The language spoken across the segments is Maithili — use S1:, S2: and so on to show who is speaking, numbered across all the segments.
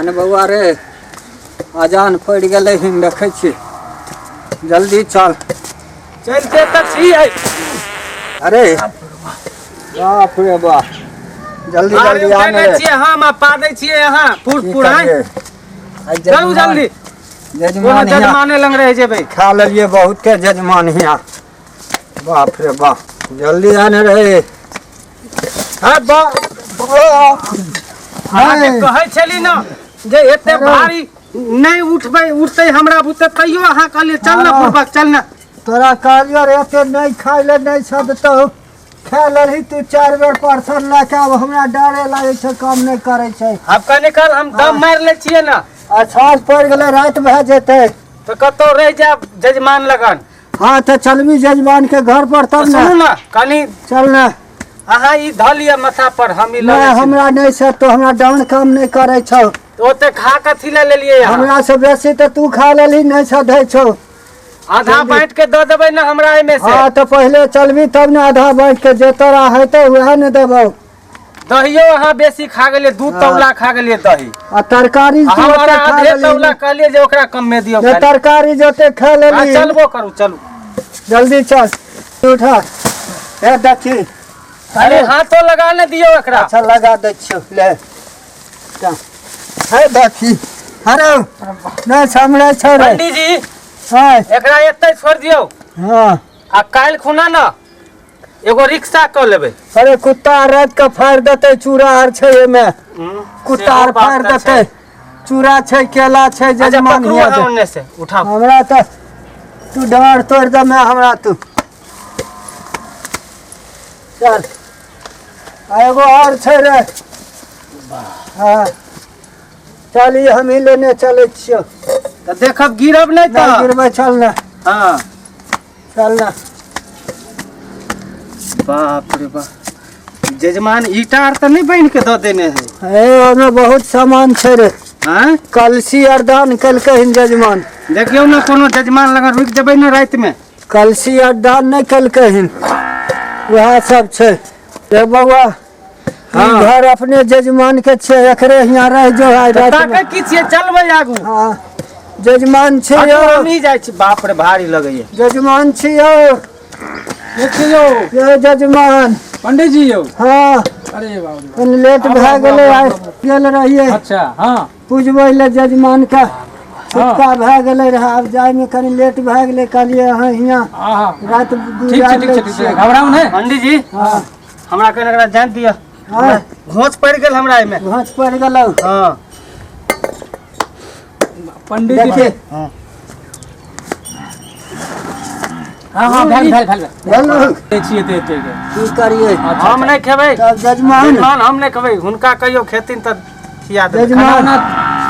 S1: आने बौआ रे, अजान पड़ि गेलै हन, देखै छी, जल्दी चल।
S2: चलते तऽ छियै।
S1: अरे बाप रे बाप, जल्दी
S2: अरे
S1: जल्दी आने
S2: उठेने
S1: रे।
S2: छियै हम आ पादै छियै अहाँ पुर
S1: की
S2: पुर आँय।
S1: करियै? आइ
S2: चलू
S1: जजमान-
S2: जल्दी, कोनो
S1: जजमान हियाँ
S2: जजमाने लग रहि जेबै।
S1: खा लेलियै बहुते जजमान हियाँ। बाप रे बाप, जल्दी आने रे।
S2: हाँ, अहाँके कहै छली ने जे एते भारी नहि उठबै, उठतै हमरा बुते, तैयो अहाँ कहलियै चल ने बुढ़बक चल ने।
S1: तोरा कहलियो रे एते नहि खाय ले, नहि सदतौ, खा लेलही तू 4 बेर परसन लए के। आब हमरा डरे लागै छै, काम नहि करै छै।
S2: आब कनि काल हम दम मारि लै छियै ने।
S1: आ साँझ पड़ि गेलै, राति भए जेतै।
S2: तऽ कतौ रहि जायब जजमान लगन।
S1: हँ तऽ चलबी जजमान के घर पर तब
S2: सुनू
S1: ने।
S2: ने कनि।
S1: चल ने।
S2: अहाँ ई धऽ लिअ माथा पर, हम ई लऽ
S1: नहि
S2: लै छी।
S1: हमरा नहि सतो, हमरा डाउन काम नहि करै छौ।
S2: तऽ ओते खा कथी लए लेलियै अहाँ?
S1: हमरा से बेसी तऽ तू खा लेलही, नहि सधै छौ।
S2: आधा बाँटि के दऽ देबै ने हमरा एहिमे से।
S1: हँ तऽ पहिले चलबी तब ने आधा बाँटि के, जे तोरा हेतौ वएह ने देबौ।
S2: दहियो अहाँ बेसी खा गेलियै, 2 तौला खा गेलियै दही।
S1: आ तरकारी
S2: आ
S1: तू
S2: हम
S1: ओते खा
S2: आधे
S1: लेलही।
S2: तौला कहलियै जे ओकरा कमे दियौ
S1: जे
S2: खाली।
S1: तरकारी जते खा
S2: हँ,
S1: लेलही।
S2: चलबो करू, चलू।
S1: जल्दी चल, उठा, हे देखी।
S2: अरे हाथो लगा ने दियौ एकरा।
S1: अच्छा लगा दै छियौ, ले चल। हे देखी, अरे नहि सामने छौ रे।
S2: पंडीजी,
S1: हँ।
S2: एकरा एतै छोड़ि दियौ।
S1: हँ।
S2: आ काल्हि खुना ने एगो रिक्शा कऽ लेबै।
S1: अरे कुत्ता आर राति के फाड़ि देतै, चूड़ा आर छै एहिमे, कुत्ता आर
S2: सेहो बात
S1: फाड़ि
S2: तऽ
S1: देतै।
S2: छै।
S1: चूड़ा छै, केला छै।
S2: अच्छा
S1: जजमान
S2: पकड़ू
S1: हियाँ
S2: अहाँ
S1: दे।
S2: ओन्ने से उठाउ।
S1: हमरा तऽ तू डाँड़ तोड़ि दे हमरा तू। चल, आ एगो और छै रे। हँ चल, ई हमही लेने चलै छियौ।
S2: तऽ देखब गिरब नहि
S1: नहि
S2: तऽ।
S1: गिरबै, चल ने।
S2: हँ
S1: चल ने।
S2: बाप रे बाप, जजमान ईटा आर तऽ नहि बान्हि के दऽ देने है?
S1: हे, ओहिमे बहुत सामान छै रे।
S2: आँय?
S1: कलसी आर दान केलकै हन जजमान।
S2: देखियौ ने, कोनो जजमान लग रुकि जेबै ने रातिमे।
S1: कलसी आर दान नहि केलकै हन, वएह सब छै रे बौआ। ई
S2: हँ।
S1: घर अपने जजमान के छै, एकरे हियाँ रहि जो आइ
S2: तऽ
S1: रातिमे।
S2: ताकै की छियै, चलबै आगू।
S1: हँ जजमान छी
S2: आगू
S1: यौ।
S2: हमही जाइ छी, बाप रे भारी लगैया।
S1: जजमान छी यौ।
S3: देखियौ।
S1: यौ जजमान।
S3: पंडित जी यौ।
S1: हँ।
S3: अरे बाप रे।
S1: कनि लेट
S3: आबू,
S1: भए
S3: आबू,
S1: गेलै,
S3: आबू,
S1: आइ
S3: आबू।
S1: गेल रहियै।
S3: अच्छा हँ।
S1: पुजबै लए जजमान के, छुटका भए गेलै रहए, आब जायमे कनि लेट भए गेलै, कहलियै अहाँ हियाँ
S3: आहा
S1: राति
S3: ठीक छै,
S1: गुजारि
S3: ठीक
S1: लै
S3: छै, ठीक छै।
S1: छियै।
S3: घबराउ नहि।
S2: पंडीजी।
S1: हँ।
S2: हमरा कनि एकरा जानि दिअ।
S1: हँ।
S2: घोंच पड़ि गेल हमरा एहिमे।
S1: घास पड़ि गेलौ।
S2: हँ।
S3: पंडित जी।
S1: देखिए।
S3: हँ हँ, भेल भेल भेल।
S1: भेलौ।
S3: दै छियै तऽ एते के।
S1: की करियै?
S3: अच्छा,
S2: हम नहि खेबै।
S1: तब जजमान।
S2: जजमान, हम नहि खेबै, हुनका कहियो खेथिन तऽ खिया देबै।
S3: खाना
S1: जजमान
S3: उना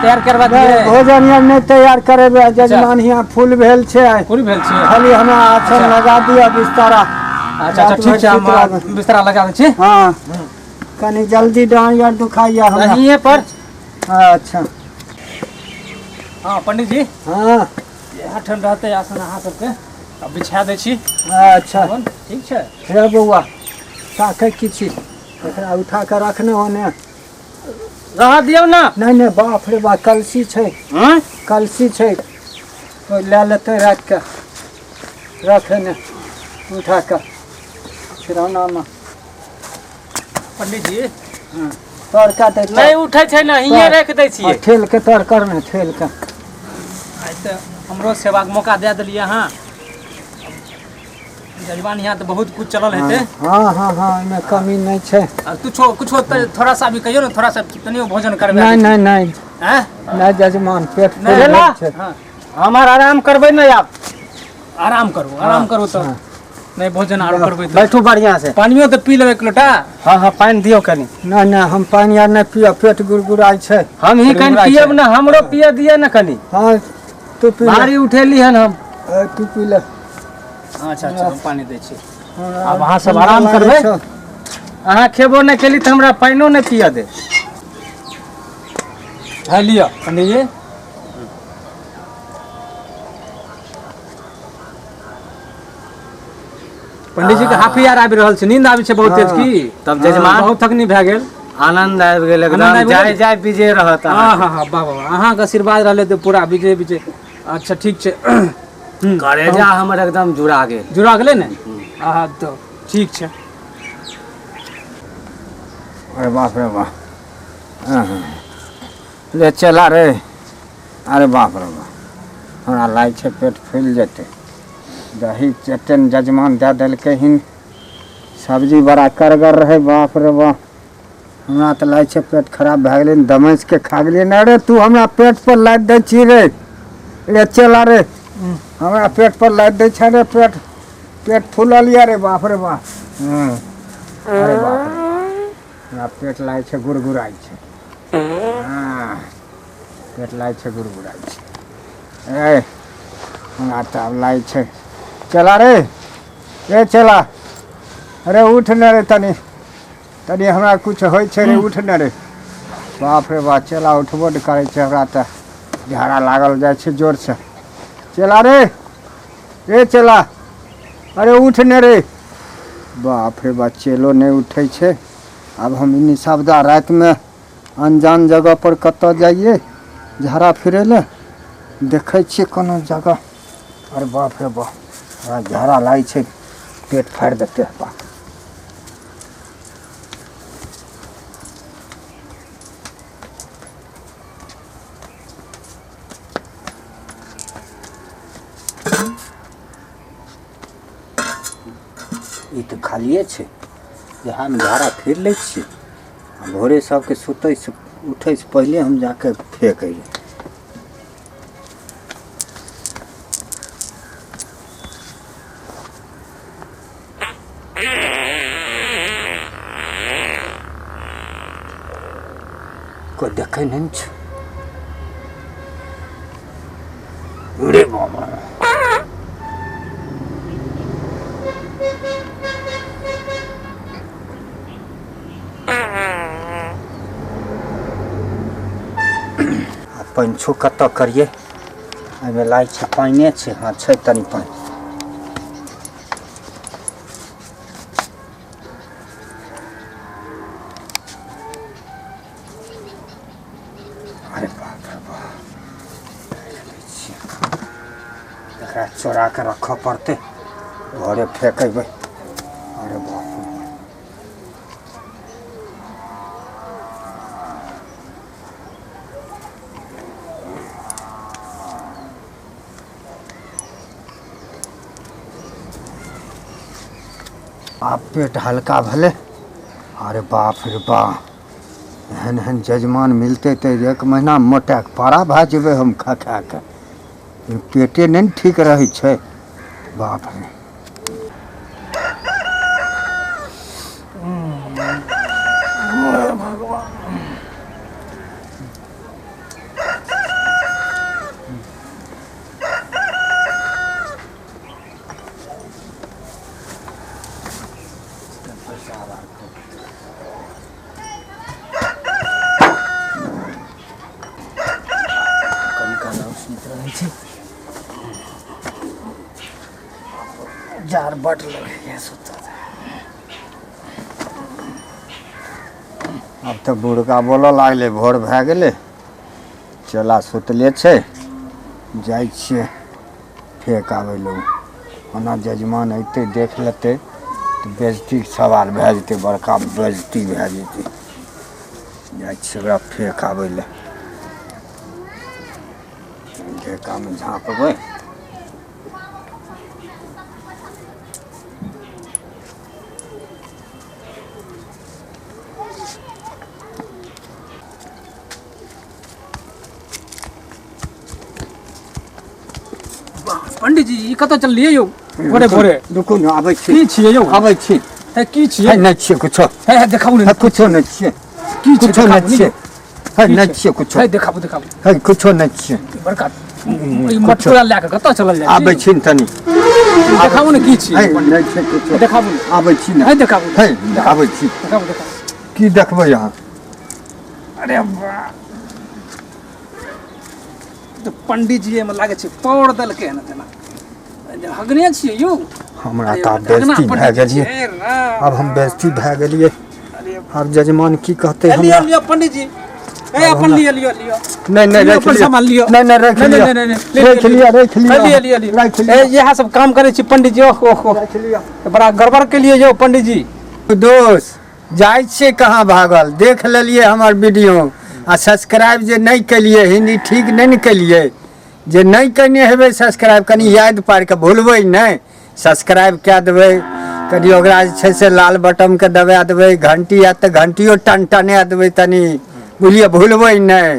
S3: तैयार करवा दियै?
S1: भोजन आर नहि तैयार करेबै जजमान, हियाँ फूल भेल छै।
S3: पूरी भेल छै।
S1: खाली हमरा आसन लगा दिअ, बिस्तारा।
S3: अच्छा अच्छा, ठीक छै, हम
S1: राति भरि सुति रहबै।
S3: बिस्तरा लगा दै छी।
S1: हँ, कनि जल्दी, डाँड़ आर दुखाइया हमरा।
S2: हिये पर।
S1: अच्छा।
S3: हँ पंडित जी।
S1: हँ।
S3: इएह ठाम रहतै आसन अहाँ सबके, आ बिछा दै छी।
S1: अच्छा।
S3: ठीक छै।
S1: हे बौआ, ताकै की छी? एकरा उठा कऽ रखने होने।
S2: रह दियौ ने।
S1: नहि नहि, बाप रे बाप, कलसी छै।
S2: हँ?
S1: कलसी छै, ओ लए लेतै रातिके, रखे ने उठा कऽ सिरौनामे।
S3: पंडित जी।
S1: तर कए दै।
S2: नहि उठै छै ने, हिये राखि दै छियै।
S1: ठेल के तर कर ने, ठेल के।
S3: आइ तऽ हमरो सेवाके मौका दए देलियै अहाँ जजमान, यहाँ तऽ बहुत कुछ चलल हेतै।
S1: हँ हँ हँ, एहिमे कमी नहि छै।
S3: आ कुछो कुछो तऽ थोड़ा सा भी कहियौ ने, थोड़ा सा तनियो भोजन करबै।
S1: नहि नहि नहि।
S3: आँय?
S1: नहि जजमान, पेट
S3: नहि,
S1: फुल
S2: भेला?
S1: भेल छै।
S3: हँ।
S2: हमर आराम करबै ने आब।
S3: आराम करू, आराम करू तऽ नहि भोजन आरो करबै तऽ।
S2: बैठू बढ़िआँ से।
S3: पानियो तऽ पी लेबै एक लोटा।
S2: हँ हँ, पानि दियौ कनि।
S1: नहि नहि, हम पानि आर नहि पियब, पेट गुड़गुड़ाइ छै।
S2: हम ही कनि
S3: गुड़गुड़ाइ
S2: पियब
S3: छै।
S2: ने, हमरो पिय दिअ ने कनि।
S1: हँ तू पी ले।
S2: भारी उठेली हन हम।
S1: ए, तू पी ले।
S3: अच्छा अच्छा, हम पानि दै छी।
S1: हमरा
S3: आब अहाँ सब
S1: ठंडा
S3: आराम
S1: लागै
S3: करबै।
S1: छौ।
S2: अहाँ खेबो नहि केली तऽ हमरा पानिओ नहि पिय दे।
S3: है लिअ पंडीजी। पंडीजी के हाफी आर आबि रहल छै, नींद आबि छै बहुत तेज की?
S2: तब जजमान
S3: बहुत थकनी भए गेल।
S2: आनंद आबि गेल
S3: आनंद
S2: एकदम
S3: आबि गेल?
S2: जाय जाय विजय रहत
S3: हाँ
S2: अहाँके।
S3: हाँ हाँ वाह वाह वाह। अहाँके आशीर्वाद रहलै तऽ पूरा विजय विजय। अच्छा ठीक छै।
S2: करेजा हमर एकदम जुड़ा गेल।
S3: जुड़ा गेलै ने? हाँ तऽ ठीक छै।
S1: अरे बाप रे बाप, हाँ। ले चला रे। अरे बाप रे बाप, हमरा लागै छै पेट फुलि जेतै। दही एते ने जजमान दए देलकै हन, सब्जी बड़ा करगर रहै। बाप रे बाप, हमरा तऽ लागै छै पेट खराब भए गेलै, दमसि के खा गेलियै ने। अरे तू हमरा पेट पर लादि दै छी रे। रे चला रे, हमरा पेट पर लादि दै छै रे। पेट पेट फूलल यऽ रे। बाप रे बाप। अरे बाप रे, हमरा पेट लागै छै गुड़गुड़ाइ छै। हाँ, पेट लागै छै गुड़गुड़ाइ छै। ए हमरा तऽ आब लागै छै। चला रे, ए चला, अरे उठ ने रे, तनी तनी हमरा किछु होइ छै रे, उठ ने रे। बाप रे बाप, चला उठबो नहि करै छै। हमरा तऽ झाड़ा लागल जाइ छै जोरसँ। चला रे, ए चला, अरे उठ ने रे। बाप रे बाप, चेलो नहि उठै छै। आब हम ई निशाबदा रातिमे अनजान जगह पर कतऽ जाइए झाड़ा फिरै लए? देखै छियै कोनो जगह। अरे बाप रे बाप, हमरा झाड़ा लागै छै, पेट फाड़ि देतै बाप। ई तऽ खालिए छै, इएहमे झाड़ा फिर लै छियै आ भोरे सबके सुतैसँ उठैसँ पहिले हम जाके फेक अइयै। कोइ देखै नहि ने छै। रे बाबा, आ पानि कतऽ करियै? एहिमे लागै छै पानिए छै। हँ, छै तनि पानि। अरे बाप रे बाप, एकरा चोरा कऽ रखऽ पड़तै, घरे फेकेबै। अरे बाप रे बाप। आब पेट हल्का भेलै। अरे बाप रे बाप, एहन एहन जजमान मिलतै तऽ एक महीना मोटाके पारा भए जेबै हम खा खा कऽ। ई पेटे नहि ने ठीक रहै छै। बाप रे।
S3: जाड़ बड लगैया सुतल।
S1: आब तऽ बुढ़का बोलऽ लागलै, भोर भए गेलै। चला सुतले छै, जाइ छियै फेक आबै लए। ओना जजमान अयतै, देख लेतै तऽ बेजतीके सवाल भए जेतै, बड़का बेजती भए जेतै। जाइ छियै ओकरा फेक आबै लए। ढेकामे झाँपबै।
S3: पंडित जी, ई कतऽ चललियै यौ भोरे भोरे?
S1: रुकू ने, आबै छी।
S3: की छियै यौ?
S1: आबै छी।
S3: हे, की छियै?
S1: है, नहि छियै कुछो।
S3: हे हे, देखाउ ने।
S1: है, कुछो नहि छियै।
S3: की छियै?
S1: कुछो नहि
S3: देखाबू ने
S1: छियै।
S3: यौ।
S1: है,
S3: की
S1: नहि
S3: छियै?
S1: छियै कुछो।
S3: हे, देखाबू देखाबू।
S1: है, कुछो नहि छियै।
S3: ई बड़का ई मटकुरा लए कऽ कतऽ चलल जाइ
S1: आबै छी ने तनी।
S3: देखाबू ने, की छियै?
S1: है, नहि छै कुछो।
S3: देखाबू ने।
S1: आबै छी ने।
S3: हे, देखाबू।
S1: है, आबै छी।
S3: देखाबू देखाबू।
S1: की देखबै अहाँ?
S3: अरे वाह, तऽ पंडित जी एहिमे लागै छै पौर देलकै हन, जेना हगने छियै यौ।
S1: हमरा तऽ आब बेइज्जती भए गेलियै। आब हम बेइज्जती भए गेलियै। आब जजमान की कहतै
S3: लिअ
S1: हमरा
S3: लिअ पंडित जी ए अपन लिअ लिअ लिअ
S1: नहीं नहीं
S3: लिअ,
S1: रख
S3: अपन
S1: लिअ
S3: सामान लिअ।
S1: नहीं नहीं रख
S3: नहीं,
S1: लिअ
S3: नहीं, नहीं, नहीं,
S1: रख लिअ रख लिअ
S3: लिअ लिअ लिअ
S1: रख
S3: ए
S1: लिअ
S3: इएह सब काम करै छी पंडित जी ओह ओह ओह
S1: रख लिअ
S3: बड़ा गड़बड़ के लिए यौ पंडित जी
S1: दोस्त जाइ छियै कहाँ भागल देख लेलियै हमर वीडियो आ सब्सक्राइब जे नहि केलियै हिंदी ठीक नहि ने केलियै जे नहि केने हेबै सब्सक्राइब कनि याद पारि कऽ भूलबै नहि सब्सक्राइब कए देबै कनि ओकरा जे छै से लाल बटनके दबा देबै घंटी आयत तऽ घंटियो टन टना देबै तनि बुझलियै भूलबै नहि।